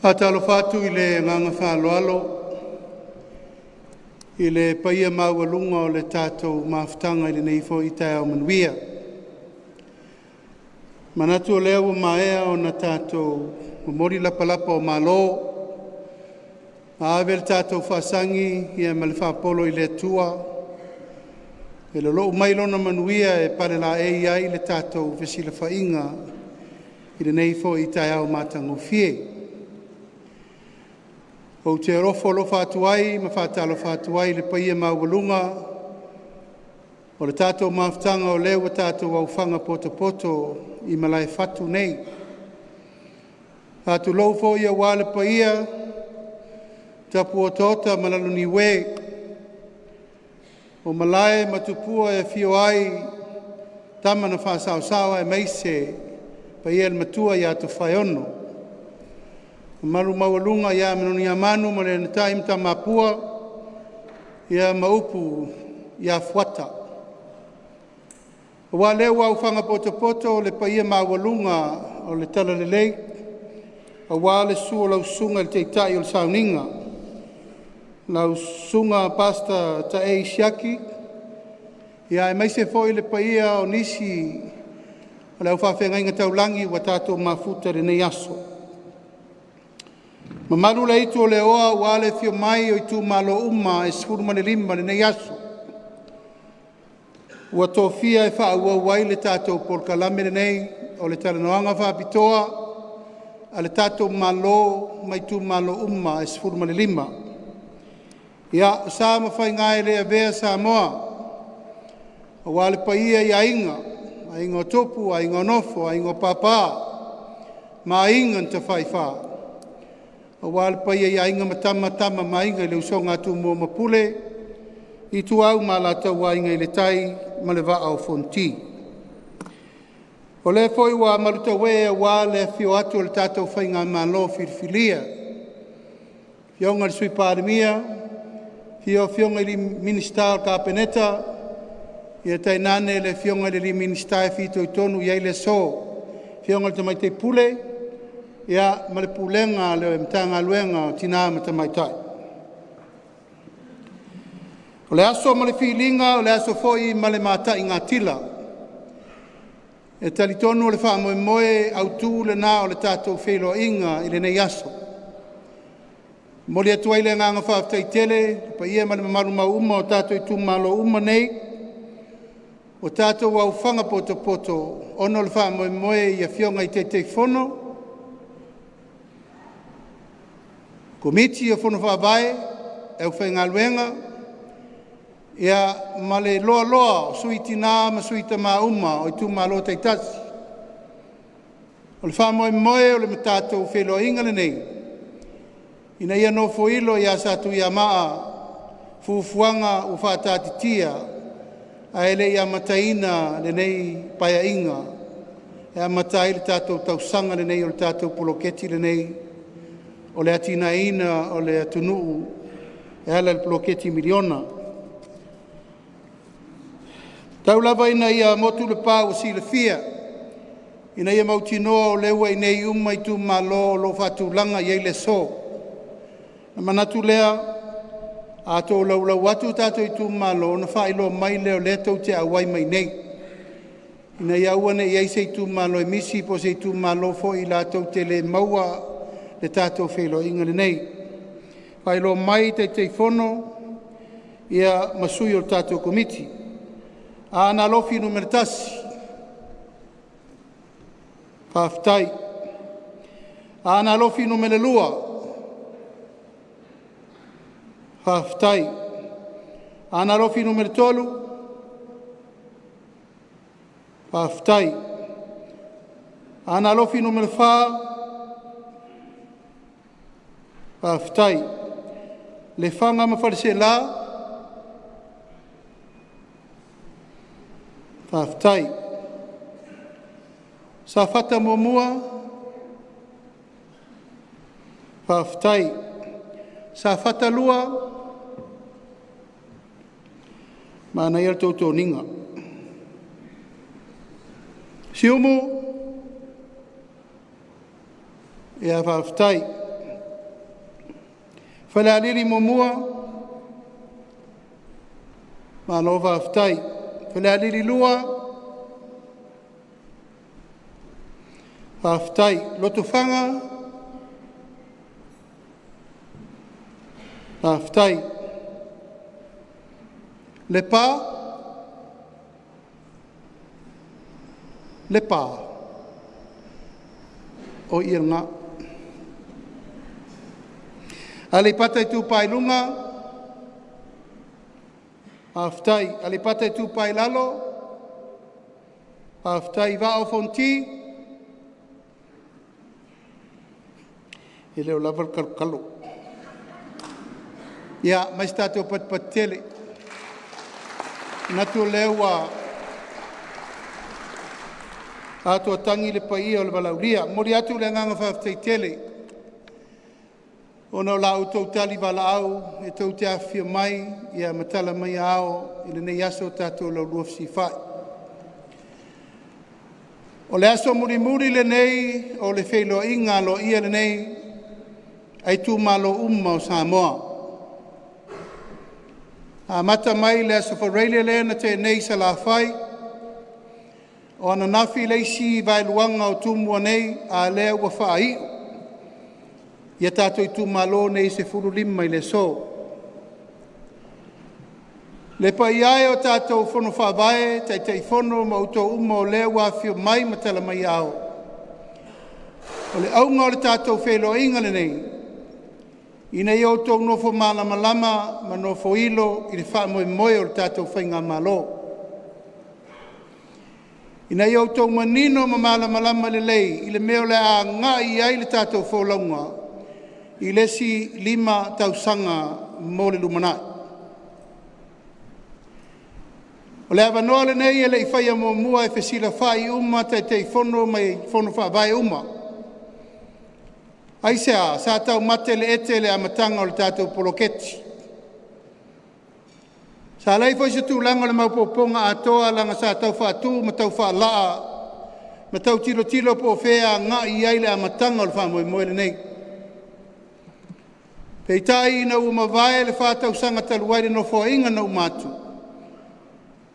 Faatalofa atu i le agaga faaaloalo i le paia maualuga o le tatou mafutaga i lenei foi taeao manuia. E manatu o lea ua maea ona tatou momoli lapalapa o malo ma ave le tatou faasagi ma le faapolo i le Atua e lolou mai Lona manuia e palelaei ai le tatou fesilafaiga i lenei foi taeao matagofie. Ou te ofo alofa atu ai ma faatalofa atu ai i le paia maualuga o le tatou mafutaga o lea ua tatou aofaga potopoto i malaefatu nei. E faatulou foi aua le paia tapuotaota ma laloniue o Malae ma Tupua e afio ai Tama na Faasaosao aemaise paia i le Matua ia Tofaeono, mamalu maualuga ia Manuyamanu ma Lenatai ma Tamapua ma upu ia Fuata. Aua o lea ua aofaga potopoto le paia maualuga o le Talalelei aua le susu o lau Susuga i le Taitai o le Sauniga, lau Susuga Pastor Taei Siaki, aemaise foi le paia o nisi o le au faafeagaiga taulagi ua tatou mafuta i lenei aso. Mamalu le aitu o le aua le afio mai o Itumalo uma e 15 i lenei aso ua tofia e faaauau ai le tatou polokalame lenei o le talanoaga faapitoa a le tatou Malo ma Itumalo uma e 15. Ia, o sa ma faiga e le avea Samoa aua le paia i Aiga, Aiga o Tupu, Aiga o Nofo, Aiga o Papa ma Aiga na Tafaifa, aua le paia i Aiga ma Tama, Tama ma Aiga, le Usoga a Tumua ma Pule, Ituau ma Alataua, Aiga i le Tai ma le Vaa o Fonoti. O lea foi ua malutaue aua le afio atu o le tatou Faigamalo Filifilia, Afioga i le Sui Palemia, afio Afioga i Minisita o le Kapeneta, ia tainane le Afioga i le Minisita e fitoitonu i ai le aso, Afioga i le Tamaitai Pule ma le Pulega a le Matagaluega o Tina ma Tamaitai. O le aso ma le filiga o le aso foi ma le mataigatila. E talitonu o le faamoemoe autu lena o le tatou feiloaiga i lenei aso. E momoli atu ai le agaga faafetai tele i le paia ma le mamalu uma o tatou Itumalo uma nei ua tatou aofaga potopoto ona o le faamoemoe i Afioga i Taitaifono, Komiti o Fono Faavae, le aufaigaluega ma le loaloa o Sui Tina ma Sui Tama uma o Itumalo taitasi. O le faamoemoe o le tatou feiloaiga lenei, ina ia nofoilo ia Satuiamaa fuafuaga ua faataatitia ae le i amataina lenei Paeaiga e amata ai le tatou tausaga lenei o le tatou poloketi lenei o le atinaeina o le atunuu e ala i le poloketi miliona. Tau lava ina ia motu le pa ua silafia ina ia mautinoa o lea ua i inei uma Itumalo o lo o faatulaga i ai le aso. Ona manatu lea, a tolaulau atu tatou Itumalo ona faailoa mai lea o lea tou te auai mai i inei, ina ia aua ne i i ai se Itumalo e misi po o se Itumalo foi latou te le maua le tatou feiloaiga lenei. Faailoa mai Taitaifono ma sui o le tatou Komiti. Aana Alofi 1. Faafetai. Aana Alofi 2. Faafetai. Aana Alofi 3. Faafetai. Aana Alofi 4. Faafetai. Lefaga ma Faleaseela. Faafetai. Safata 1, Faafetai. Safata 2, manaia le tou toniga. Siumu, ia faafetai. Falealili 1, malo faafetai. Falealili 2, faafetai. Lotofaga, faafetai. Lepa, Lepa. O ia lena. Aleipata Itupa i Luga, faafetai. Aleipata Itupa i Lalo, faafetai. Vaa o Fonoti, e le o lava le talotalo. Ia, mai se tatou patupatu tele. E manatu o lea ua atoa tagi le paia o le valaaulia. E momoli atu le agaga faafetai tele ona o la outou tali valaau e tou te afifio mai ma tala mai ao i lenei aso ua tatou laulua fesilafai. O le aso mulimuli lenei o le feiloaiga aloaia lenei a itumalo uma o Samoa. E amata mai le Aso Faraile lea na tea nei i Salafai, o ananafi le isi vaeluaga o Tumua nei, a o lea ua faaiu tatou itumalo nei e 15 i le aso. Le paia e o tatou Fono Faavae, Taitaifono ma outou uma o lea ua afifio mai ma tala mai ao, o le auga o le tatou feiloaiga lenei, ina ia outou nofo malamalama ma nofoilo i le faamoemoe o le tatou faigamalo. Ina ia outou manino ma malamalama lelei i le mea o le a agai i ai le tatou folauga i le isi 5 tausaga mo le lumanai. O le avanoa lenei e le i faia muamua e fesilafai uma Taitaifono ma Fono Faavae uma. Aisea? Sa taumate le ete le amataga o le tatou poloketi. Sa leai foi se tulaga o le maopoopoga atoa leaga sa tau faatu ma tau faalaa ma tau tilotilo po o fea e agai i ai le amataga o le faamoemoe lenei. Peitai ina ua mavae le 4 tausaga talu ai le Nofoaiga na uma atu,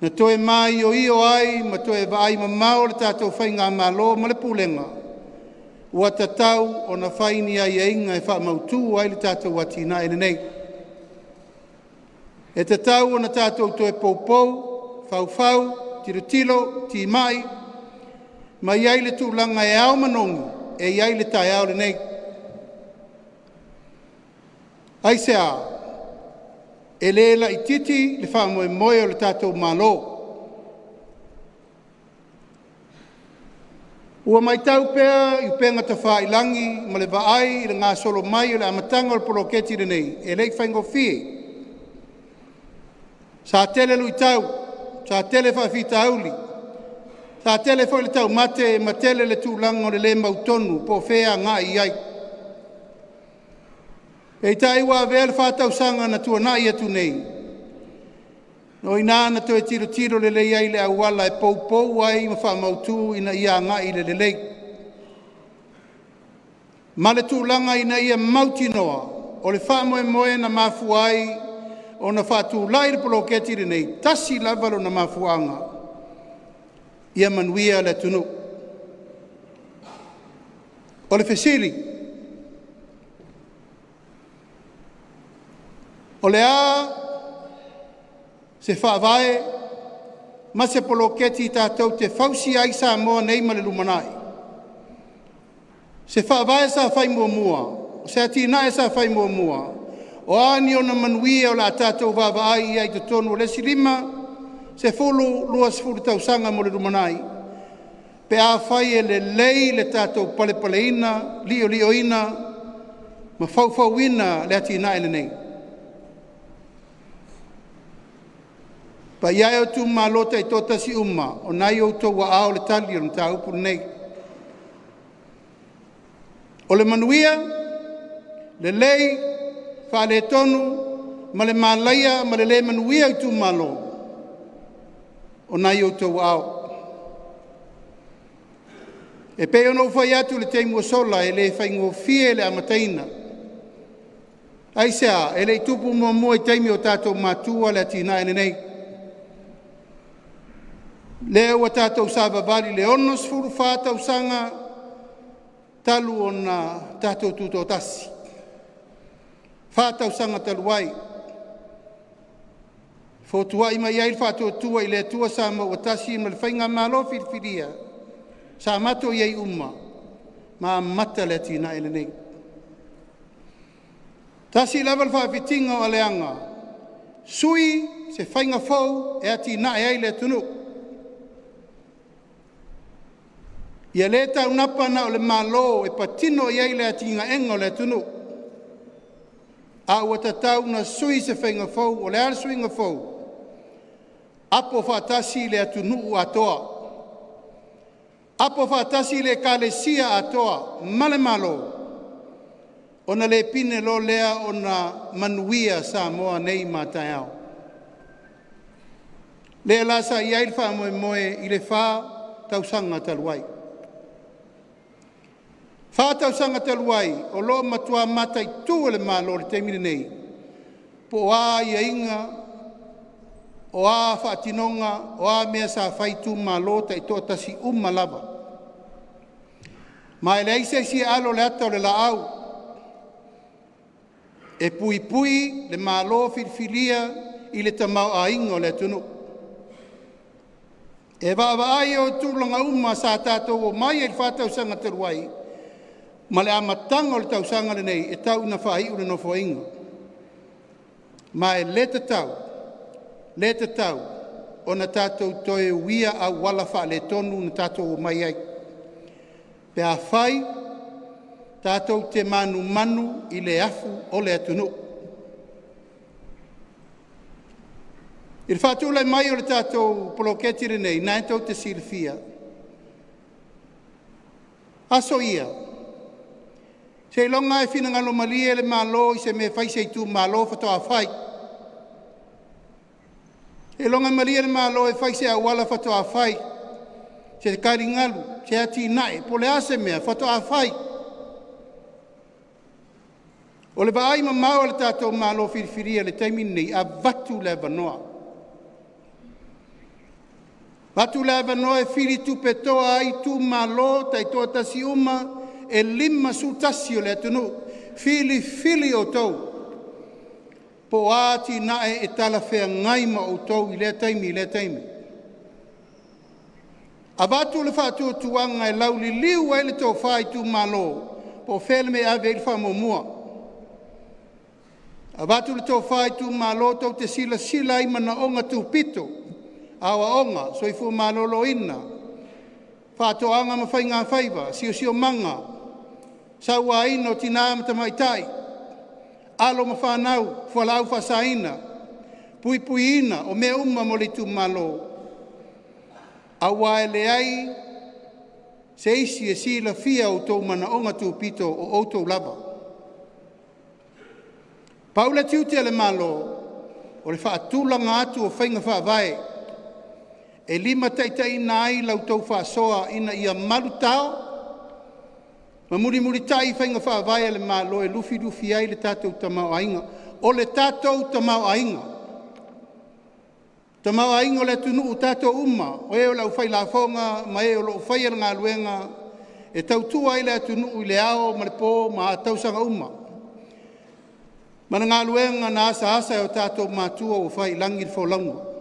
na toe maioio ai ma toe vaaimamao le tatou faigamalo ma le Pulega, ua tatau ona fai ni aiaiga e faamautu ai le tatou atinae lenei. E tatau ona tatou toe poupou, faufau, tilotilo, timai ma i ai le tulaga e ao ma manogi e i ai le taeao lenei. Aisea? E le laitiiti le faamoemoe o le tatou Malo. Ua matau pea i upegatafailagi ma le vaai i le gasolo mai o le amataga o le poloketi lenei, e le i faigofie. Sa tele luitau, sa tele faafitauli, sa tele foi le taumate ma tele le tulaga o le le mautonu po o fea e agai i ai. Peitai ua avea le 4 tausaga na tuanai atu nei, o i ina na toe tilotilo lelei ai i le auala e poupou ai ma faamautu ina ia agai i le lelei, ma le tulaga ina ia mautinoa o le faamoemoe na mafua ai ona faatulai le poloketi lenei, tasi lava lona mafuaaga, ia manuia le atunuu. O le fesili, o le a se faavae ma se poloketi tatou te fausia ai Samoa nei ma le lumanai? Se faavae sa fai muamua, o se atinae sa fai muamua, o a ni ona manuia o le a tatou vaavaai i ai i totonu o le isi 5, 10, 20 tausaga mo le lumanai, pe afai e lelei le tatou palepaleina, liolioina ma faufauina le atinae lenei. Le paia e o itumalo taitoatasi uma, o lena e i outou aao le tali o le mataupu lenei. O le manuia, lelei, faaletonu ma le malaia ma le le manuia o itumalo, o lena e i outou aao. E pei ona ou fai atu i le taimi ua sola, e le faigofie le amataina. Aisea? E le i tupu muamua i taimi o tatou matua le atinae lenei. Lea ua tatou savavali i le 64 tausaga talu ona tatou tutoatasi, 4 tausaga talu ai, fotuai mai ai le Faatuatua i le Atua Samoa ua Tasi ma le Faigamalo Filifilia sa matou i ai uma ma amata le atinae lenei. Tasi lava le faafitiga o aleaga, sui se faiga fou e atinae ai le atunuu. Ia le taunapa na o le Malo e patino i ai le atinaeina o le atunuu, a ua tatau ona sui se faiga fou. O le a le suiga fou? Apo faatasi le atunuu atoa, apo faatasi le Ekalesia atoa ma le Malo, ona le pine loa lea ona manuia Samoa nei ma a taeao. Lea la sa i ai le faamoemoe i le 4 tausaga talu ai. 4 tausaga talu ai o lo o matua mataitu e le Malo i le taimi lenei po o a aiaiga, o a faatinoga, o a mea sa fai i itumalo taitoatasi uma lava. Ma e leai se isi e alo i le ata o le laau e puipui le Malo filifilia i le tamaoaiga o le atunuu. E vaavaai i tulaga uma sa tatou omai ai i le 4 tausaga talu ai ma le amataga o le tausaga lenei e tau ina faaiu le Nofoaiga. Ma e le tatau, le tatau ona tatou toe uia auala faaletonu na tatou omai ai, pe afai tatou te manumanu i le afu o le atunuu. I le faatulai mai o le tatou poloketi lenei, lena tou te silafia, aso ia, seiloga lava e finagalo malie le Malo i se mea e fai i se itumalo faatoa fai. Seiloga e malie le Malo e fai se auala faatoa fai, se taligalu, se atinae, po o le a se mea faatoa fai. O le vaaimamao a le tatou Malo filifilia i le taimi lenei, avatu le avanoa, avatu le avanoa e filitupe toa ai itumalo taitoatasi uma e 51 o le atunuu, filifili outou po o a atinae e talafeagai ma outou i lea taimi i lea taimi. Avatu le faatuatuaga e lauliliu ai le tofa i itumalo po o fea le mea e ave i ai le faamuamua. Avatu le tofa i itumalo tou te silasila ai i manaoga tupito, aoaoga, soifua maloloina, faatoaga ma faigafaiva, siosiomaga, sauaina o tina ma tamaitai, alo ma fanau, fualaau faasaina, puipuiina o mea uma mo le itumalo, aua e leai se isi e silafia outou manaoga tupito o outou lava. Pau le tiute o le Malo, o le faatulaga atu o faiga faavae e limataitaiina ai la outou faasoa ina ia malutao ma mulimulitai faiga faavae a le Malo e lufilufi ai le tatou tamaoaiga. O le tatou tamaoaiga, tamaoaiga o le atunuu o tatou uma, o e o le aufai lafoga ma e o lo o faia le galuega e tautua ai le atunuu i le ao ma le po ma tausaga uma, ma le galuega na asaasa e o tatou matua ua fai i lagi le folauga.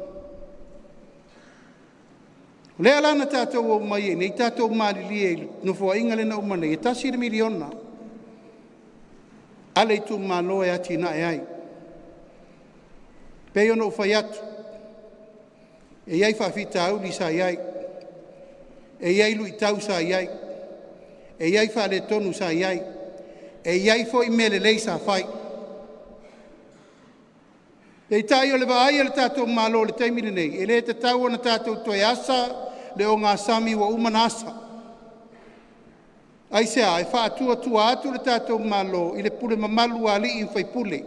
O lea la na tatou omai ai nei tatou malilie i le Nofoaiga lea na uma nei, e $1 miliona a le itumalo e atinae ai. E pei ona ou fai atu, e i ai faafitauli sa i ai, e i ai luitau sa i ai, e i ai faaletonu sa i ai, e i ai foi mea lelei sa fai. Peitai o le vaai a le tatou Malo i le taimi lenei, e le tatau ona tatou toe asa le ogasami ua uma ona asa. Aisea? E faatuatua atu le tatou Malo i le pule mamalu a alii ma faipule,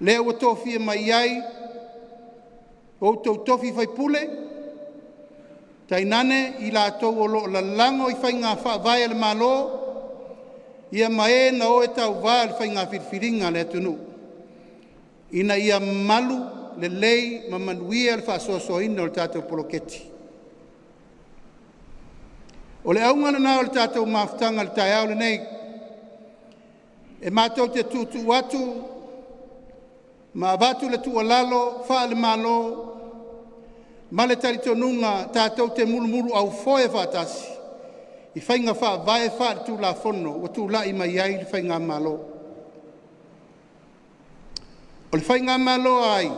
lea ua tofia mai ai outou tofi faipule, tainane i latou o lo o lalago i faiga faavae a le Malo. Ia ma e na o e tauva i le faiga filifiliga a le atunuu, ina ia malu lelei ma manuia le faasoasoaina o le tatou poloketi. O le auga lena o le tatou mafutaga i le taeao lenei, e matou te tuutuu atu ma avatu le tuualalo faale-Malo ma le talitonuga tatou te mulumuluaufoe faatasi i faiga faavae faale-Tulafono ua tulai mai ai le Faigamalo. O le Faigamalo a ai?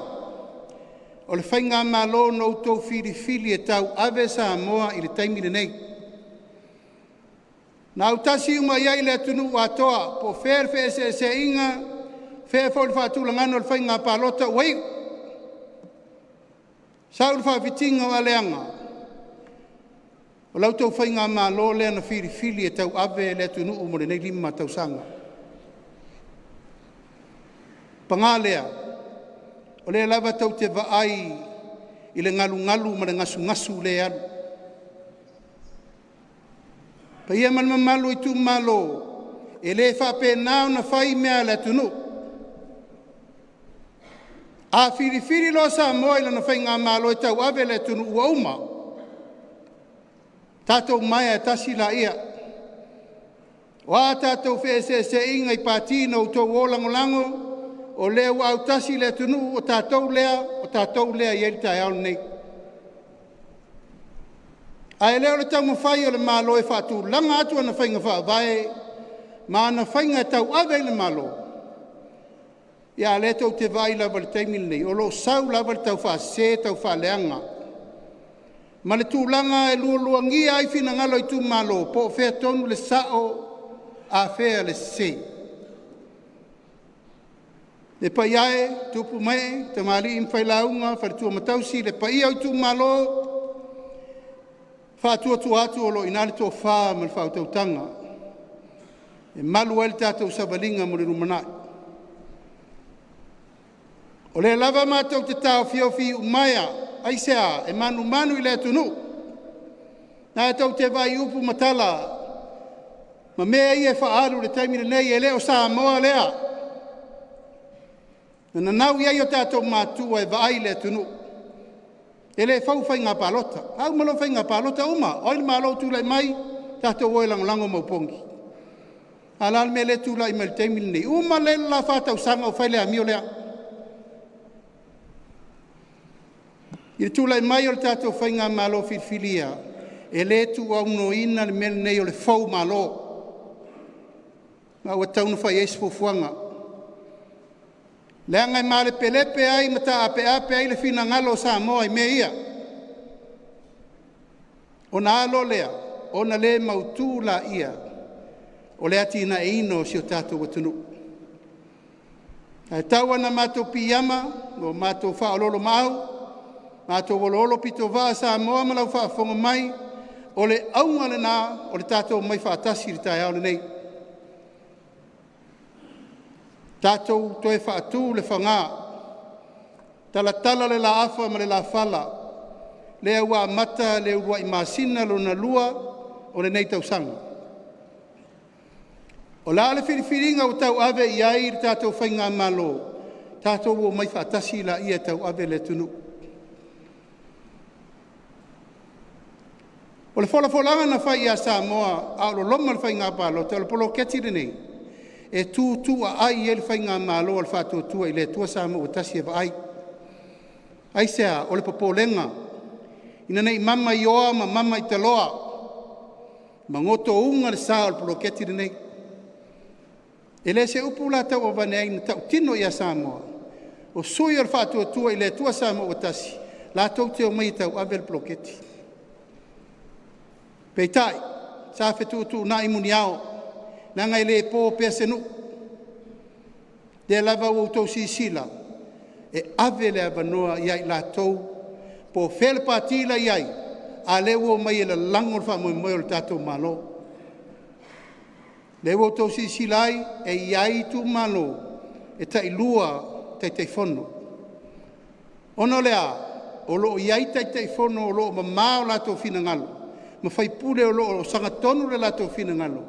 O le Faigamalo na outou filifili e tauave Samoa i le taimi lenei. Na autasi uma i ai le atunuu atoa, po o fea le feeseeseaiga, fea foi le faatulagaga o le faiga palota ua iu, sau le faafitiga o aleaga, o la outou Faigamalo lea na filifili e tauave le atunuu mo lenei 5 tausaga. Paga lea, o lea lava tou te vaai i le galugalu ma le gasugasu'u lea e alu. Le paia ma le mamalu o itumalo, e le faapena ona fai mea a le atunuu. A filifili loa Samoa i lana Faigamalo e tauave le atunuu ua uma, tatou maea tasi laia. O a tatou feeseeseaiga i pati na outou o lagolago, o lea ua autasi le atunuu, o tatou lea, o tatou lea e i ai le taeao lenei. Ae le o le taumafai o le Malo e faatulaga atu ana faiga faavae ma ana faiga e tauave ai le Malo, ia a o lea tou te vaai lava i le taimi lenei, o lo o sau lava le taufaasese, taufaaleaga ma le tulaga e lualuagia ai finagalo o itumalo, po o fea tonu le sao, a fea le sese. Le paia e, tupu ma ee, tamalii ma failauga, faletua ma tausi, le paia o itumalo, faatuatua atu o lo o i ina le tofa ma le faautautaga e malu ai le tatou savaliga mo le lumanai. O lea lava matou te taofiofi iumaea, aisea? E manumanu i le atunuu. O lena tou te vaai i upu ma tala ma mea ia e faaalu i le taimi lenei, e le o Samoa lea na nanau i ai o tatou matua e vaai le atunuu. E le fou faiga palota, a uma loa faiga palota uma. O ai le Malo o tulai mai? Tatou o e lagolago ma opogi. A o le a le mea lea e tulai mai i le taimi lenei? Uma lelei le la 4 tausaga o fai le amio lea. I le tulai mai o le tatou faigamalo filifilia, e le tuuaunoaina le mea lenei o le fou malo, ma ua tatau ona fai i ai se fuafuaga, leaga e malepelepe ai ma taapeape ai le finagalo o Samoa i mea ia. Ona a loa lea ona le mautu laia o le atinaeina o si o tatou atunuu. Ae tau lava ina matou piiama ma matou faaoloolomaau, matou oloolopitovaa Samoa ma lau faafofoga mai, o le auga lena o le tatou omai faatasi i le taeao lenei, tatou toe faatu le faga, talatala le laafa ma le lafala, lea ua amata le uluai masina lona lua o lenei tausaga. O le a le filifiliga ua tauave i ai le tatou Faigamalo, tatou omai faatasi laia e tauave le atunuu. O le folafolaga na fai ia Samoa a o loloma le faiga palota, o le poloketi lenei, e tutuaai ai le Faigamalo a le Faatuatua i le Atua Samoa ua Tasi e vaai. Aisea? O le popolega ina ne i mama i oa ma mama i taloa ma gotouga le sa o le poloketi lenei. E le o se upu la tau aveane ai, na tautino ia Samoa, o sui o le Faatuatua i le Atua Samoa ua Tasi, latou te omai e tauave le poloketi. Peitai, sa fetuutuunai muniao, leaga e le po pea se nuu. O lea lava ua outou silasila, e ave le avanoa ia i latou po o fea le pati la e i ai, a o lea ua omai e lalago le faamoemoe o le tatou Malo. O lea ua outou silasila ai, e i ai itumalo e tailua Taitaifono, ona o le a? O lo o i ai Taitaifono o lo o mama o latou finagalo ma sui usufono o lo o sagatonu lo latou finagalo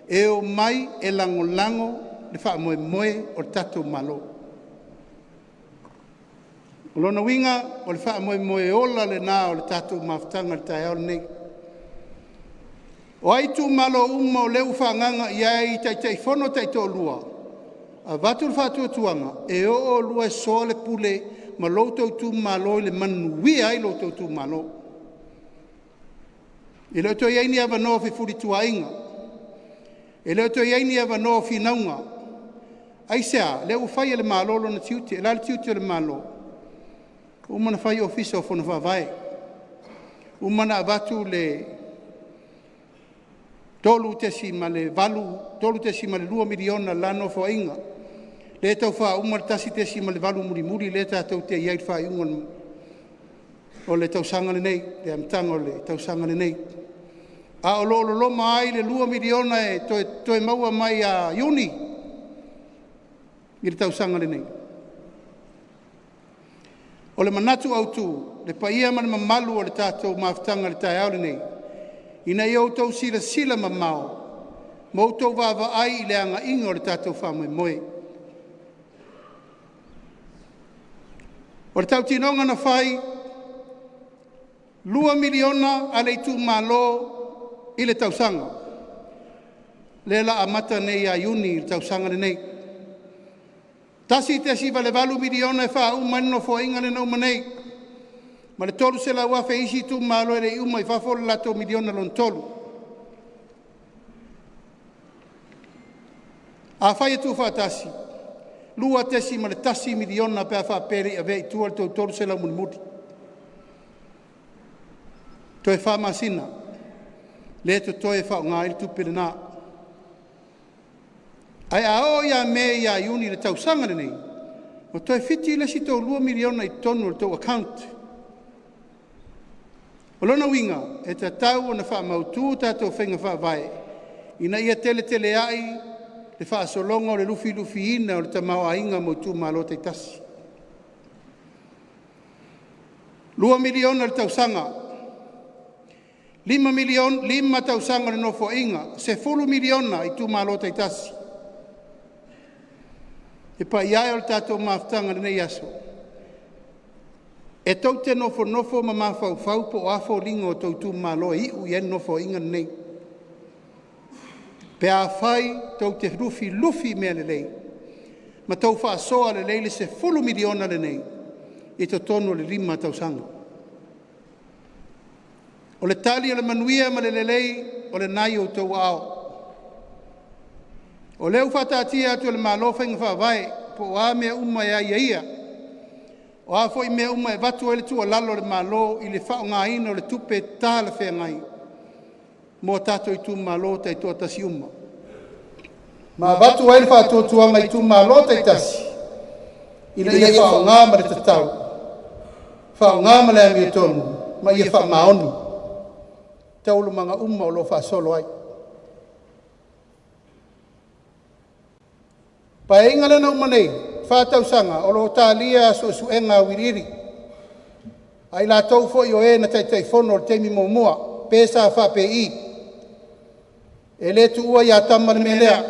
E omai e lagolago le faamoemoe o le tatou Malo. O lona uiga o le faamoemoe ola lena o le tatou mafutaga i le taeao lenei. O ai Itumalo uma o lea ua faaagaga iai Taitaifono taitoalua, avatu le faatuatuaga e o oulua e soa le pule ma lo outou Itumalo i le manuia ai lo outou Itumalo. E le o toe iai ni avanoa o fefulituaiga, e le o toe iai ni avanoa o finauga. Aisea? O lea ua fai e le Malo lona tiute. O le a le tiute o le Malo? Ua uma ona fai Ofisa o Fono Faavae, uma ona avatu le $3.2 miliona i le la Nofoaiga, lea e tau faauma le $1.8 mulimuli lea tatou te i ai i le faaiuga o le tausaga lenei, le amataga o le tausaga lenei. A o lo o loloma ai le $2 miliona e toe maua mai ia Iuni i le tausaga lenei. O le manatu autu, le paia ma le mamalu o le tatou mafutaga i le taeao lenei, ina ia outou silasila mamao ma outou vaavaai i le agaiga o le tatou faamoemoe. O le tautinoga na fai, $2 miliona a le Itumalo i le tausaga, lea o le a amata nei ia Iuni i le tausaga lenei. $1.8 miliona e faauma ai le Nofoaiga lea na uma nei ma le $300,000 a isi Itumalo e le i uma i fafo le latou miliona lona tolu. Afai e tuufaatasi, $2.1 miliona pe a faapea e le i avea i tua le tou $300,000 mulimuli. Toe fa masina lea e totoe e faaaoga ai le tupe lena. Ae a oo ia Me ia Iuni i le tausaga lenei, ua toe fiti le isi tou $2 miliona i totonu o le tou account. O lona uiga e tatau ona faamautu tatou faiga faavae ina ia teleteleai le faasologa o le lufilufiina o le tamaoaiga mo Itumalo taitasi. $2 miliona i le tausaga, 5 tausaga o le Nofoaiga, $10 miliona i Itumalo taitasi. Le paia e o le tatou mafutaga i lenei aso, e tou te nofonofo ma mafaufau po o a foliga o le tou Itumalo e iu i ai le Nofoaiga lenei, pe afai tou te lufilufi i mea lelei ma tou faasoa lelei le $10 miliona lenei i totonu o le 5 tausaga. O le tali o le manuia ma le lelei o lena e i o outou aao. O lea ua faataatia atu e le Malo faiga faavae po o a mea uma e aiaia, o a foi mea uma e avatu ai le tuualalo a le Malo i le faaaogaina o le tupe talafeagai mo tatou Itumalo taitoatasi uma, ma avatu ai le faatuatuaga i Itumalo taitasi ina ia faaaoga ma le tatau, faaaoga ma le amiotonu ma ia faamaoni taualumaga uma o lo o faasolo ai. Paeaiga lea na uma nei, 4 tausaga o lo o talia suesuega auiliili a i latou foi o e na Taitaifono i le taimi muamua, pe sa faapei, e le tuua ia tama le mea lea,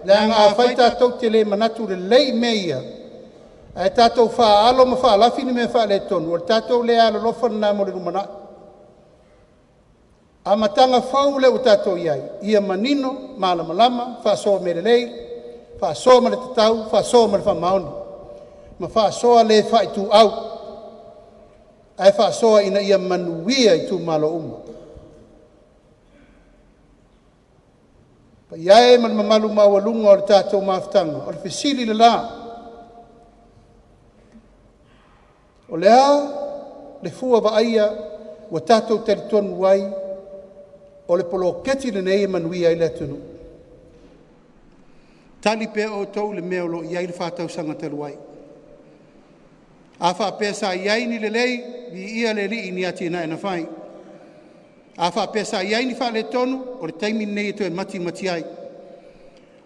leaga afai tatou te le manatu lelei i mea ia, ae tatou faaalo ma faalafi ni mea faaletonu, o le tatou le alolofa lena mo le lumanai. Amataga fou lea ua tatou i ai, ia manino, malamalama, faasoa mea lelei, faasoa ma le tatau, faasoa ma le faamaoni, ma faasoa le faaituau, ae faasoa ina ia manuia Itumalo uma. Le paia e ma le mamalu maualuga o le tatou mafutaga, o le fesili lena, o le a le fua vaaia ua tatou talitonu ai o le poloketi lenei e manuia ai le atunuu? Tali pea outou i le mea o lo o i ai le 4 tausaga talu ai. A faapea sa i ai ni lelei, viia le Alii i ni atinae na fai. A faapea sa i ai ni faaletonu, o le taimi lenei e toe matimati ai.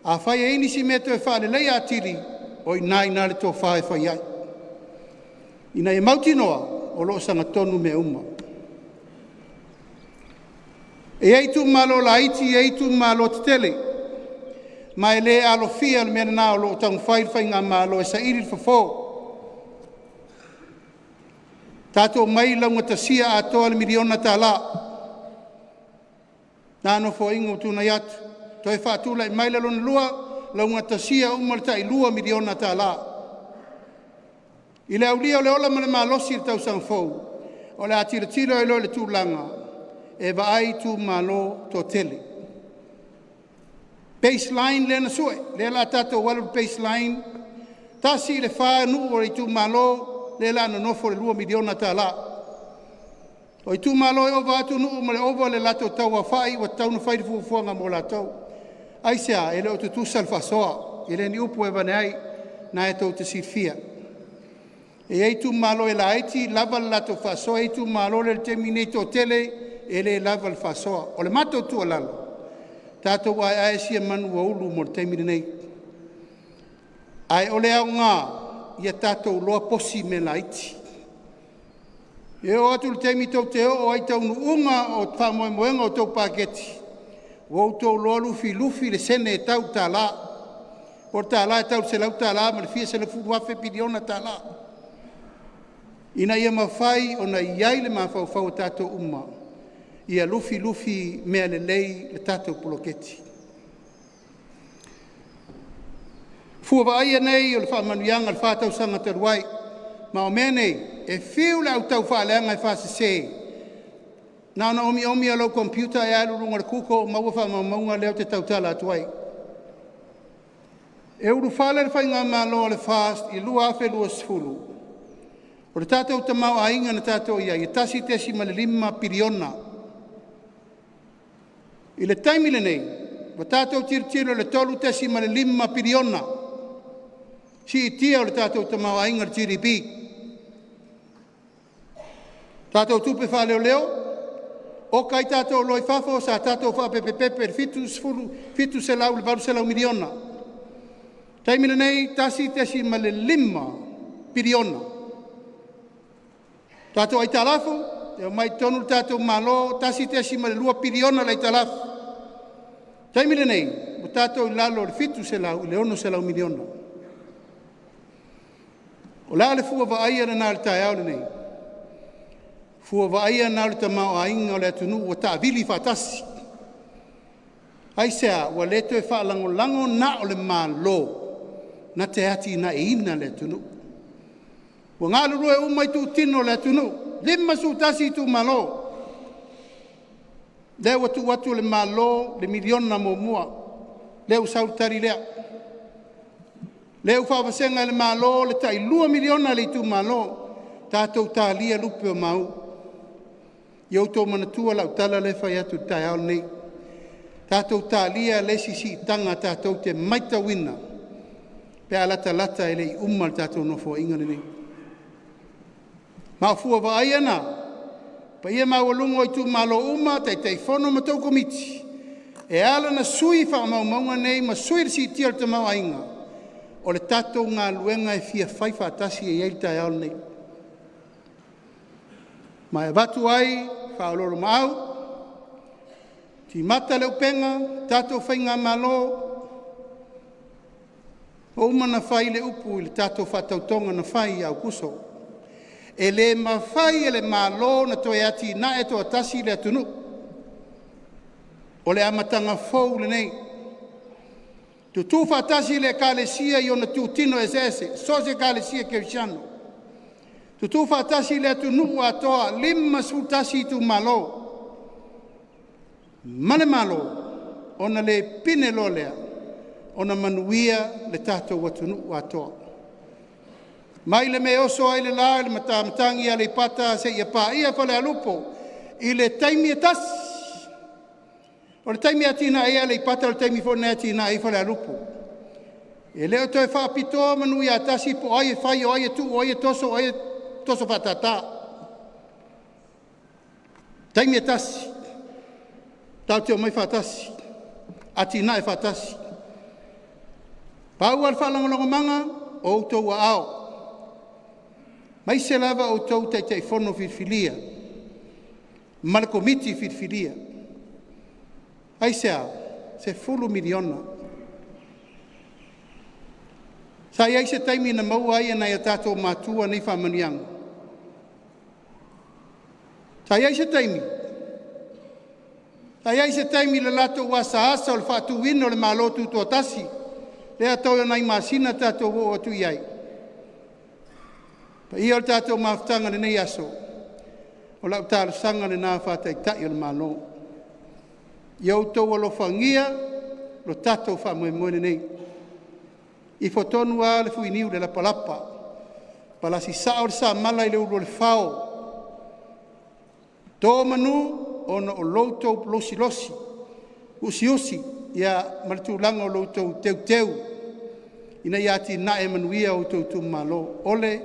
Afai e i ai nisi mea e toe faaleleia atili, o i ina e i ina le tofa e fai ai, ina ia mautinoa o lo o sagatonu mea uma. E i ai Itumalo laiti e i ai Itumalo tetele. Ma e le alofia le mea lena o lo o taumafai le Faigamalo e saili le fofo. Tatou omai laugatasia atoa le $1 miliona. Na Nofoaiga ua tuanai atu, toe faatulai mai le lona lua, laugatasia uma le tai $2 miliona. I le aulia o le ola ma le malosi i le tausaga fou, o le a tilotilo ai loa i le tulaga e vaai itumalo toatele. Baseline lea na sue, lea o le a tatou alu i le baseline, 1 i le 4 nuu o le itumalo lea o le a nonofo i le $2 miliona. O itumalo e ova atu nuu ma le ova o le latou tau aofai ua tatau ona fai le fuafuaga mo latou. Aisea? E le o tutusa le faasoa, e le o ni upu e avane ai, o lena e tou te silafia. E i ai itumalo e laiti lava le latou faasoa, e i ai itumalo lea i le taimi lenei e toatele e le lava le faasoa. O le matou tuualalo, tatou aeae sia manu ua ulu mo le taimi lenei. Ae o le aoga, ia tatou iloa posi mea laiti. E oo atu i le taimi tou te oo ai i taunuuga o faamoemoega o tou paketi, ua outou iloa lufilufi le sene e tau i le $1, po o le $1 e tau i le $100 ma le fia sefulu afe piliona tala, ina ia mafai ona i ai le mafaufau o tatou uma, ia lufilufi mea lelei le tatou poloketi. O fua vaaia nei o le faamanuiaga i le 4 tausaga talu ai, ma o mea nei, e fiu le au taufaaleaga e faasese, na ona omiomi lava o lau computer e alu i luga o le google maua faamaumauga lea ou te tautala atu ai. E ulufale le faigamalo a le FAST i le 2020, o le tatou tamaoaiga na tatou i ai, e $1.5 piliona. I le taimi lenei, ua tatou tilotilo i le $3.5 piliona siitia o le tatou tamaoaiga o le GDP. Tatou tupe faaleoleo, oka ai tatou oloa i fafo sa tatou faapepepepe i le $700 i le $800 miliona. O le taimi lenei, $1.5 piliona. Tatou aitalafu, e omai i totonu le tatou Malo, $1.2 piliona le aitalafu. O le taimi lenei, ua tatou i lalo o le $700 i le $600 miliona. O le a le fua vaaia lena i le taeao lenei? Fua vaaia lena o le tamaoaiga o le atunuu ua taavili faatasi. Aisea? Ua le toe faalagolago na o le Malo na te atinaeina le atunuu. Ua galulue uma itutino o le atunuu, 51 itumalo, lea ua tuu atu e le Malo le $1 miliona muamua, lea ua sau le tali lea. Lea ua faavasega e le Malo le tai $2 miliona a le itumalo, tatou talia lupe o maunu. Ia outou manatua lau tala lea e fai atu i le taeao lenei, tatou talia le isi siitaga tatou te matauina pe a latalata e le i uma le tatou Nofoaiga lenei. Ma o fua vaaia na, paia maualuga o itumalo uma, Taitaifono ma tou Komiti, e ala ona sui faamaumauga nei ma sui le siitia o le tamaoaiga, o le tatou galuega e fia fai faatasi e i ai le taeao lenei. Ma e avatu ai faaoloolomaau, timata le upega tatou faigamalo, ua uma ona fai le upu i le tatou faatautoga na fai ia Aokuso, e le mafai e le Malo ona toe atinae toatasi le atunuu. O le amataga fou lenei, tutu faatasi le Ekalesia i ona itutino eseese, so o se Ekalesia Kerisiano, tutu faatasi le atunuu atoa, 51 itumalo ma le Malo, ona le pine loa lea ona manuia le tatou atunuu atoa. Mai le mea e oso ai le la i le matamatagi i Aleipata seia paia Falealupo i le taimi e tasi. O le taimi e atinae ai Aleipata o le taimi foi lena e atinae ai Falealupo. E le o toe faapitoa manu ia tasi po o ai e fai o ai e tuu, o ai e toso o ai e toso faatata. O taimi e tasi, tatou te omai faatasi, atinae faatasi. Pau lava le faalagolagomaga, o outou aao, aemaise lava outou o Taitaifono filifilia ma le Komiti filifilia. Aisea? $10 miliona. Sa i ai se taimi na maua ai e nai o tatou matua nei faamanuiaga? Sa i ai se taimi? Sa i ai se taimi i le latou asaasa o le faatuina o le Malo Tutoatasi, lea toe o nai masina tatou oo atu i ai. Le paia o le tatou mafutaga i lenei aso, o lau talosaga lena faa-Taitai o le Malo, ia outou alofagia lo tatou faamoemoe lenei. Ifo tonu lava le fuiniu i le lapalapa, palasi sao le samala i le ulu o le fao, to manu ona o lo outou losilosi, usiusi ma le tulaga o lo outou teuteu ina ia atinae manuia o outou Itumalo. O le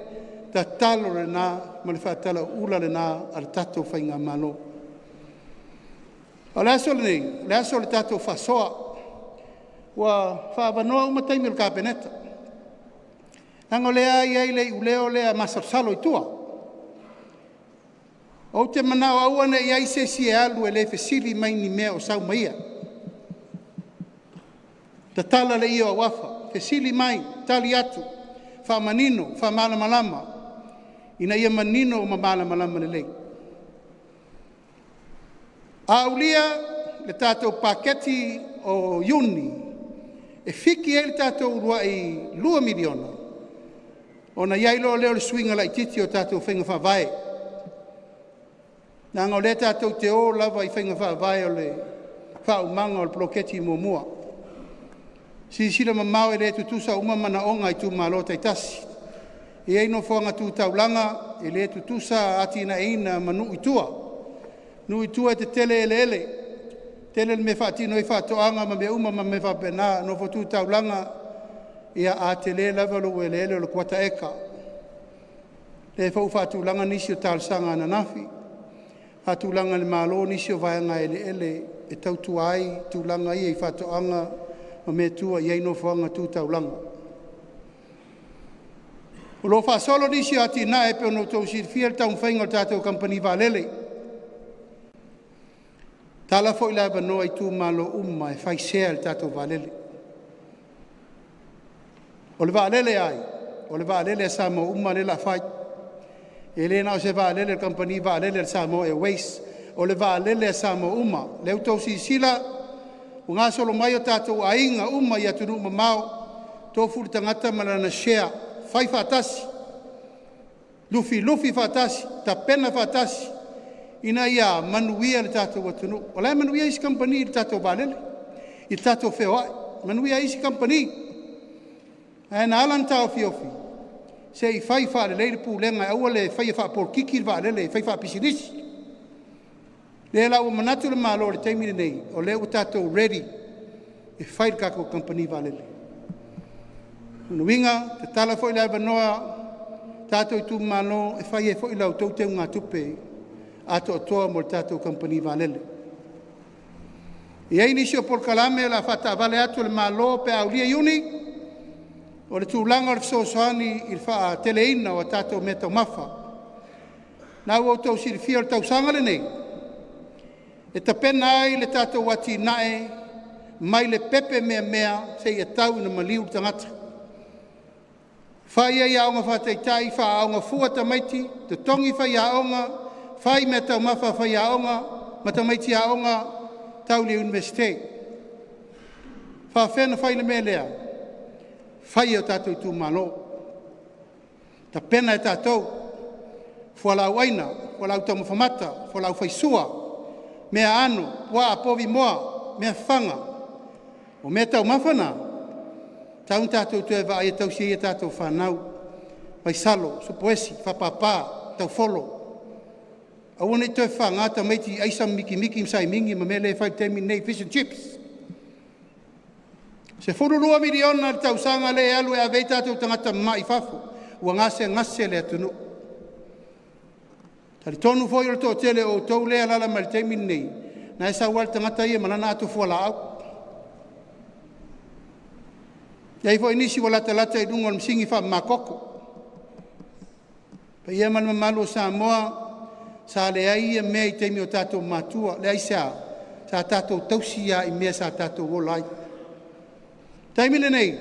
tatalo lena ma le faatalauula lena a le tatou Faigamalo. O le aso lenei, o le aso o le tatou faasoa, ua faaavanoa uma taimi o le Kapeneta, leaga o lea e i ai le iuleo lea masalosalo i tua. Ou te manao aua ne i i ai se isi e alu e le fesili mai i ni mea o sau ma ia. Tatala le ie o auafa, fesili mai, tali atu, faamanino, faamalamalama ina ia manino ma malamalama lelei. A aulia le tatou paketi o Iuni e fiki ai le tatou uluai $2 miliona, ona i ai loa lea o le suiga laitiiti o tatou faiga faavae, leaga o lea tatou te o lava i faiga faavae o le faaumaga o le poloketi muamua. Silasila mamao e le tutusa uma manaoga a Itumalo taitasi. E i ai nofoaga tu taulaga e le tutusa atinaeina ma nuu i tua. Nuu i tua e tetele eleele, tele le mea e faatino ai faatoaga ma mea uma ma mea faapena. Nofo tu taulaga, a tele lava lou eleele o le kuata eka. Lea foi ua faatulaga nisi o talosaga ananafi, faatulaga e le Malo nisi o vaega eleele e tautua ai tulaga ia i faatoaga ma mea e tua i ai nofoaga tu taulaga. O lo o faasolo nisi o atinae pei ona outou silafia le taumafaiga o le tatou Kamupani Vaalele. Tatala foi le avanoa i Itumalo uma e fai sea i le tatou vaalele. O le vaalele a ai? O le vaalele a Samoa uma lea o le a fai. E le na o se vaalele a le Kamupani Vaalele a le Samoa Airways, o le vaalele a Samoa uma. O lea ua outou silasila ua gasolo mai o tatou aiga uma i atunuu mamao, tofu le tagata ma lana share, fai faatasi, lufilufi faatasi, tapena faatasi ina ia manuia le tatou atunuu. O la e manuia isi kamupani i le tatou vaalele, i le tatou feoai, manuia ai isi kamupani. Ae na ala ona taofiofi se i fai faalelei le pulega e aua le faia faapolokiki le vaalele e fai faapisinisi. O lea la ua manatu le Malo i le taimi lenei o lea ua tatou ready e fai le tatou Kamupani Vaalele. O lona uiga e tatala foi le avanoa i tatou Itumalo e fai ai foi la outou teugatupe atoatoa mo le tatou Kamupani Vaalele. E i ai nisi o polokalame o le a faataavale atu e le Malo pe a aulia Iuni, o le tulaga o le fesoasoani i le faateleina o tatou meataumafa. O lena ua outou silafia o le tausaga lenei e tapena ai le tatou atinae mai le pepe meamea seia tau ina maliu le tagata. Fai ai aoga faataitai, faaaooga fua tamaiti, totogi faiaoga, fai meataumafa a faiaoga ma tamaiti aoga tau le Iunivesite. E faafefea ona fai le mea lea? Fai e o tatou Itumalo, tapena e tatou fualaau aina, fualaau taumafa mata, fualaau faisua, meaano, puaa, povi moa, mea fafaga. O meataumafa na e tatau ona tatou toe vaai e tausi ai a tatou fanau, vaisalo, supoesi, faapapa, taufolo. Aua ne i toe fafaga tamaiti i aisa ma mikimiki ma saimigi ma mea lea e fai i le taimi lenei, fish and chips. $12 miliona le tausaga lea e alu e ave ai tatou tagata mamai i fafo ua gasegase le atunuu. E talitonu foi o le toatele o outou lea e alaala mai i le taimi lenei, na e sau lava le tagata ia ma lana ato fualaau. E i ai foi nisi ua latalata i luga o le masini faamamatoto. Le paia ma le mamalu o Samoa, sa leai ia mea i taimi o tatou matua. Aisea? Sa tatou tausi lava i mea sa tatou ola ai. O le taimi lenei,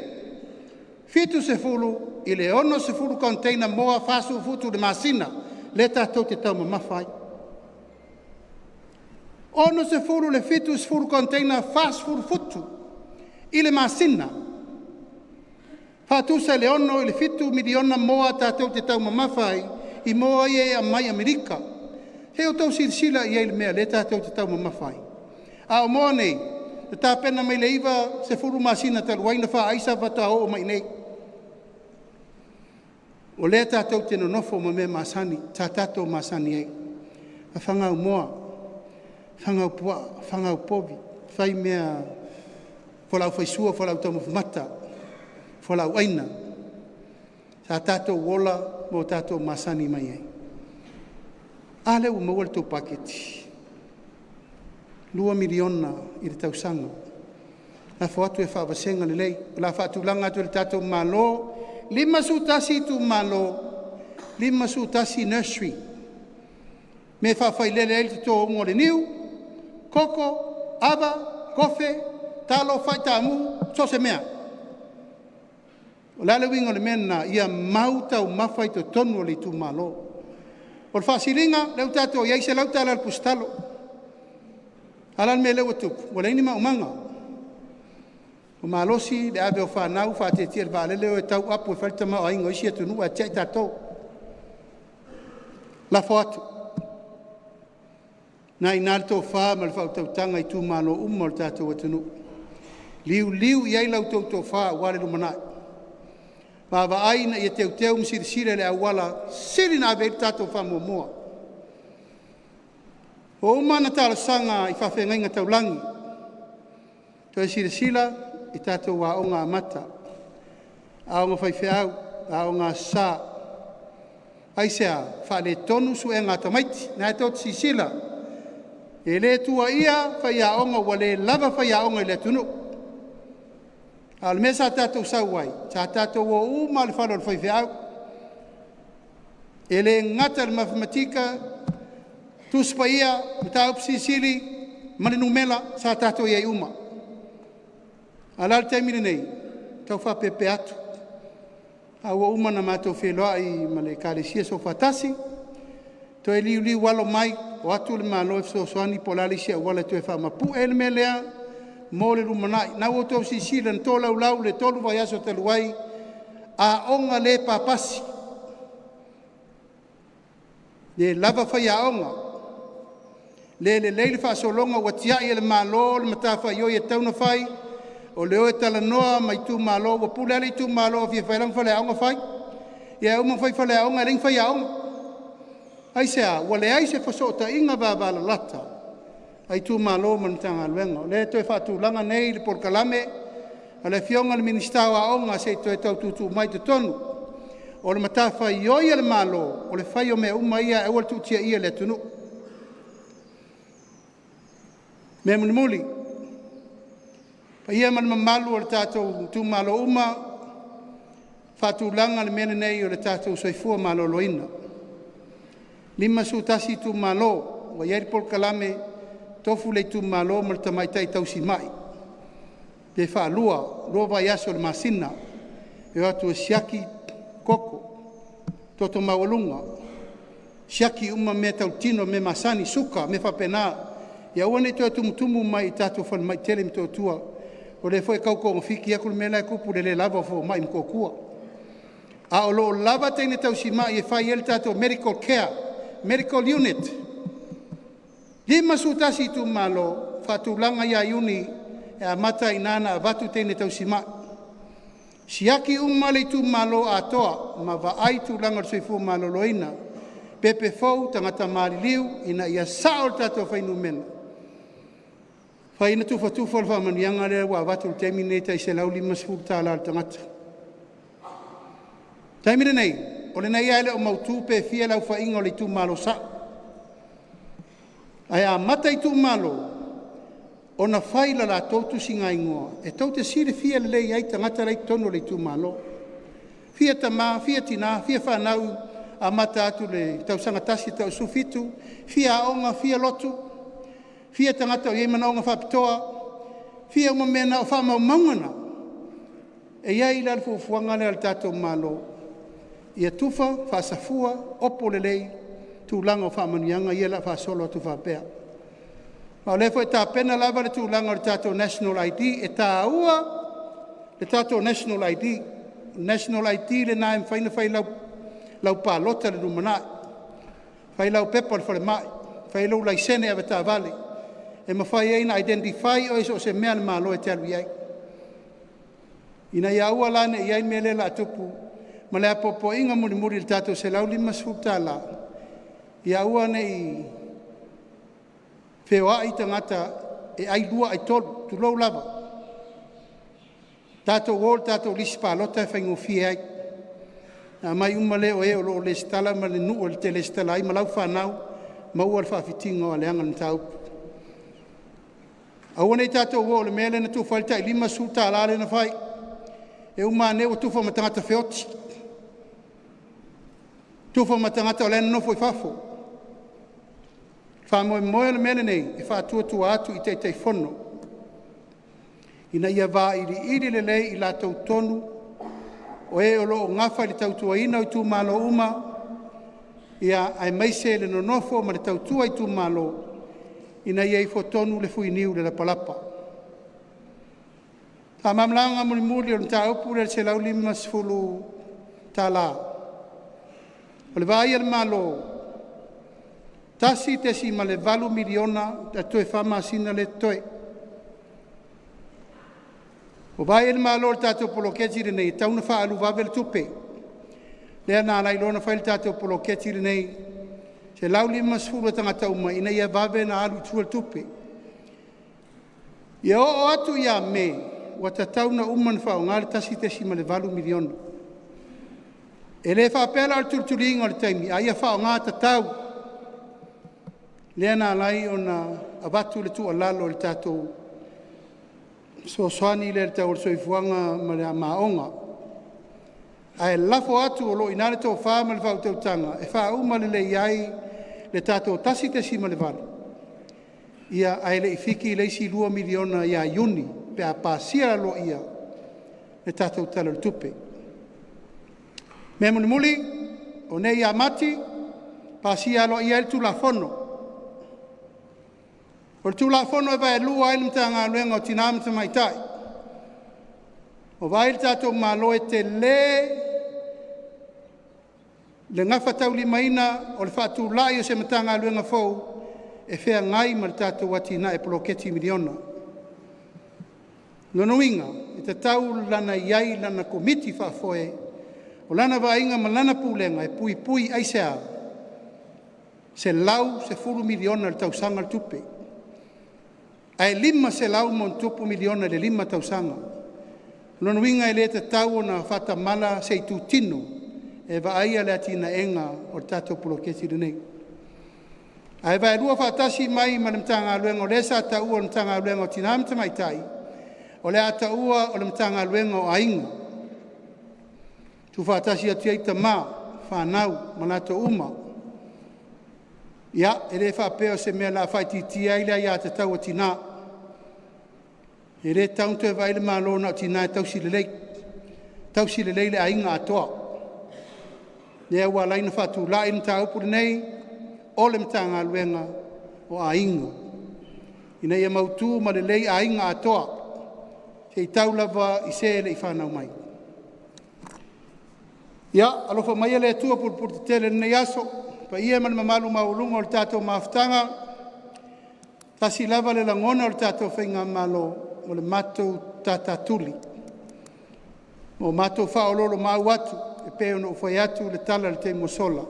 70 i le 60 container moa 40 futu i le masina lea tatou te taumamafa ai. 60 i le 70 container 40 futu i le masina, faatusa i le 6 i le 7 miliona moa tatou te taumamafa ai i moa ia e aumai Amerika. Se i outou silasila i ai i le mea lea tatou te taumamafa ai? A o moa nei na tapena mai le 90 masina talu ai ona faaaisa faatoa oo mai i inei. O lea tatou te nonofo ma mea masani sa tatou masani ai, fafaga au moa, fafaga au puaa, fafaga au povi, fai mea fualaau faisua, fualaau taumafa mata, fualaau aina. Sa tatou ola ma o tatou masani mai ai. A lea ua maua le tou paketi, $2 miliona i le tausaga. Lafo atu e faavasega lelei. O le a faatulaga atu e le tatou Malo, 51 itumalo, 51 nursery, mea e faafailele ai le totoina o le niu, koko, ava, kofe, talo, fai, taamu, so o se mea. O le a le uiga o le mea lena? Ia mau taumafa i totonu o le itumalo. O le faasiliga lea ua tatou i ai e $100 i le pusatalo. A o le a le mea lea ua tupu? Ua leai ni maumaga, ua malosi le ave o fanau faatiatia i le vaalele o e tau apu e fai le tamaoaiga o isi atunuu ae tiai tatou. Lafo atu, o lena e i ina le tofa ma le faautautaga i itumalo uma o le tatou atunuu, liuliu i ai la outou tofa aua le lumanai. Vaavaai ina ia teuteu ma silasila i le auala sili ona ave i ai le tatou faamuamua. Ua uma ona talosaga i faafeagaiga taulagi, toe silasila i tatou aoga amata, aoga faifeau, aoga Aso Sa. Aisea? Faaletonu suega a tamaiti. O lena tou te silasila, e le tuuaia faiaoga ua le lava faiaoga i le atunuu. A o le mea sa tatou sau ai, sa tatou o uma lava i le fale o le faifeau. E le gata i le matematika, Tusi Paia, Mataupu Silisili ma le numera, sa tatou i ai uma. A o le a le taimi lenei? E tau faapeapea atu, ae ua uma ona matou feiloai ma le Ekalesia Soofaatasi, toe liuliu alo mai, o atu le Malo e fesoasoani po o le a le isi auala e toe faamapue le mea lea mo le lumanai. O lena ua outou silasila na tolaulau i le 3 vaiaso talu ai aoga le papasi, le lava faiaoga, le lelei le faasologa ua tiai e le Malo le matafaioi e tatau ona fai, o le o e talanoa ma itumalo. Ua pule lava le itumalo a fia fai lana faleaoga fai, ia e uma ona fai faleaoga e leai ni faiaoga. Aisea? Ua leai se fesootaiga vavalalata a itumalo ma le Matagaluega. O lea e toe faatulaga nei le polokalame a le Afioga i le Minisita o Aoga se i toe tau tuutuu mai i totonu. O le matafaioi a le Malo o le fai o mea uma ia ae aua le tuutiaia le atunuu. O le mea mulimuli, le paia ma le mamalu o le tatou itumalo uma, faatulaga le mea lenei o le tatou soifua maloloina. E 51 itumalo ua i ai le polokalame, tofu le itumalo ma le tamaitai tausimai pe faalua, 2 vaiaso i le masina e o atu e siaki toto, toto maualuga, siaki uma mea tautino mea masani, suka, mea faapena, ia aua ne i toe tumutumu mai i tatou falemai tele i Motootua. O lea foi e tau togafiti atu le mea la e tupu i le le lava o fomai i Motootua. A o lo o lava teine tausimai e fai ai le tatou medical care, medical unit. 51 itumalo, faatulaga ia Iuni e amata ai i ina ona avatu teine tausimai. Siaki uma le itumalo atoa ma vaai tulaga o le soifua maloloina, pepe fou, tagata maliliu ina ia sao le tatou fuainumera fai ma tufatufa le faamanuiaga lea ua avatu i le taimi lenei e tai $150 i le tagata. O le taimi lenei, o lenei lava e le o mautu pe fia le aofaiga o le itumalo sao. Ae amata itumalo ona fai le latou tusigaigoa e tou te silafia lelei ai tagata la e i totonu o le itumalo. Fia tama, fia tina, fia fanau amata atu i le tausaga 1 e tau i le 17, fia aoga, fia lotu, fia tagata o i ai manaoga faapitoa, fia uma mea na. O faamaumauga na E i ai la le fuafuaga lea a le tatou Malo, ia tufa, faasafua, opo lelei tulaga o faamanuiaga ia o le a faasolo atu faapea. Ma o lea foi e tapena lava le tulaga o le tatou National ID. E taua le tatou National ID. O le National ID lena e mafai ona fai ai lau palota i le lumanai, fai lau pepa o le falemai, fai lou laisene avetaavale, e mafai ai ona identify oe i so o se mea a le Malo e te alu i ai, ina ia aua la ne i i ai le mea lea o le a tupu ma le apoapoaiga mulimuli i le tatou $150, ia aua ne i feoai tagata e ai lua ai tolu, tulou lava. Tatou o i le tatou lisi palota e faigofie ai, ona aumai uma lea o e o lo o resitala ma le nuu e te resitala ai ma lau fanau, maua le faafitiga o aleaga o le mataupu. Aua ne i tatou o i le mea lea na tufa ai le tai $50 lea na fai, e uma ane ua tufa ma tagata feoti, tufa ma tagata o la e nonofo i fafo. O le faamoemoe o le mea lenei, e faatuatua atu i Taitaifono ina ia vailiili lelei i latou tonu o e o lo o nafa i le tautuaina o itumalo uma, aemaise le nonofo ma le tautua itumalo ina ia ifotonu le fuiniu i le lapalapa. Faamalamalamaga mulimuli o le mataupu lea i le $150, o le vaai a le Malo, e $1.8 miliona toe fa masina lea e totoe. Ua vaai i ai le Malo i le tatou poloketi lenei, e tatau ona faaalu vave le tupe, lea na ala ai loa ona fai le tatou poloketi lenei, $150 a tagata uma ina ia vave ona alu i tua le tupe. Ia oo atu ia Me ua tatau ona uma ona faaaoga le $1.8 miliona. E le faapea la o le tulituliina o le taimi, a ia faaaoga tatau. Lea na ala ai ona avatu le tuualalo i le tatou fesoasoani lea i le tau o le soifuaga ma le maoga. Ae lafo atu o lo o i ina le tofa ma le faautautaga e faauma lelei ai le tatou $1.8 ae le i fiki le isi $2 miliona ia Iuni pe a pasia aloaia le tatou Tala o le Tupe. O le mea mulimuli, o nei ia Mati e pasia aloaia ai le Tulafono. O le Tulafono e vaelua ai le Matagaluega o Tina ma Tamaitai. Ua vaai le tatou Malo e tele le gafataulimaina o le faatulai o se Matagaluega fou e feagai ma le tatou atinae poloketi miliona. O lona uiga, e tatau ona i ai lana Komiti Faafoe, o lana vaaiga ma lana pulega e puipui, aisea? E $110 miliona i le tausaga le tupe, ae $500+ miliona i le 5 tausaga. O lona uiga e le tatau ona faatamala se itutino e vaaia le atinaeina o le tatou poloketi lenei. Ae vaelua faatasi mai ma le Matagaluega o lea sa taua o le Matagaluega o Tina ma Tamaitai, o le a taua o le Matagaluega o Aiga, tuufaatasi atu ai tama, fanau ma latou uma. Ia, e le faapea o se mea o le a faaitiitia ai le aiatatau a tina. E le tatau ona toe vaai le Malo na o tina e tausi lelei, tausi lelei le aiga atoa. Lea ua ala ai ona faatulai le mataupu lenei o le Matagaluega o Aiga, ina ia mautu ma lelei aiga atoa, seia tau lava i se e le i fanau mai. Ia, alofa maia le Atua pulepuletetele i lenei aso, le paia ma le mamalu maualuga o le tatou mafutaga, e tasi lava le lagona o le tatou Faigamalo, o le matou tatatuli ma o matou faaoloolomaau atu e pei ona ou fai atu le tala i le taimi ua sola,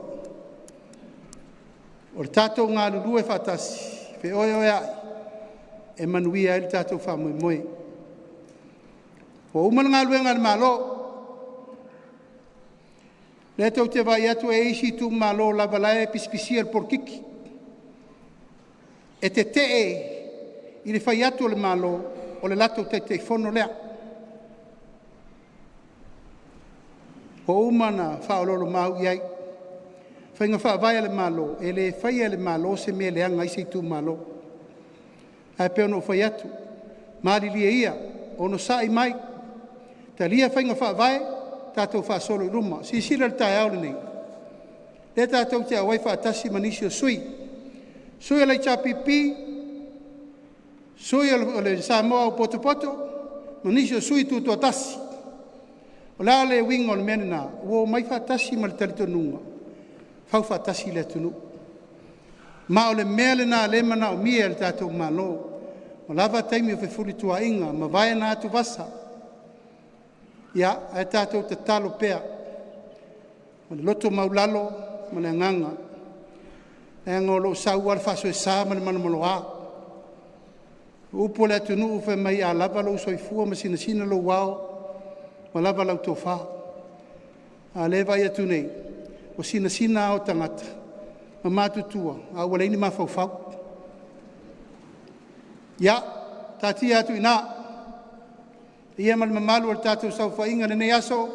o le tatou galulue faatasi, feoeoeai e manuia ai le tatou faamoemoe. Ua uma le galuega a le Malo, o lea tou te vaai atu e i ai isi itumalo o lava o la e pisipisia i le polokiki. E tetee i le fai atu o le Malo o le latou Taitaifono lea. Ua uma ona faaoloolomaau i ai. O faiga faavae a le Malo, e le faia e le Malo se mea e leaga ai se itumalo. Ae pei ona ou fai atu, malilie ia, onosai mai, Talia faiga faavae, tatou faasolo i luma. Silasila i le taeao lenei, lea tatou te auai faatasi ma nisi o sui usufono, sui o le HRPP, sui o le Samoa ua potopoto ma nisi o sui tutoatasi. O le a le uiga o le mea lena? Ua omai faatasi ma le talitonuga, fau faatasi le atunuu. Ma o le mea lena o lea e manaomia e le tatou Malo, ua lava taimi o fefulituaaiga, mavae na atuvasa, ae tatou tatalo pea ma le loto maualalo ma le agaga, leaga o lo o sau lava le faasoesa ma le malomaloa. O upu a le atunuu fai mai a lava lou soifua ma sinasina lou ao, ua lava lau tofa. A o lea e vaai atu nei, ua sinasina ao o tagata ma matutua, a ua leai ni mafaufau. Ia, taatia atu i ina le paia ma le mamalu o le tatou saofaiga i lenei aso,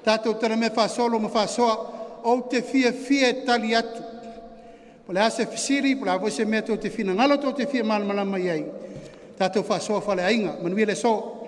tatou talamea faasolo ma faasoa. Ou te fiafia e tali atu po o le a se fesili po o le a foi se mea tou te finagalo tou te fia malamalama i ai, tatou faasoa faaleaiga. Manuia le aso.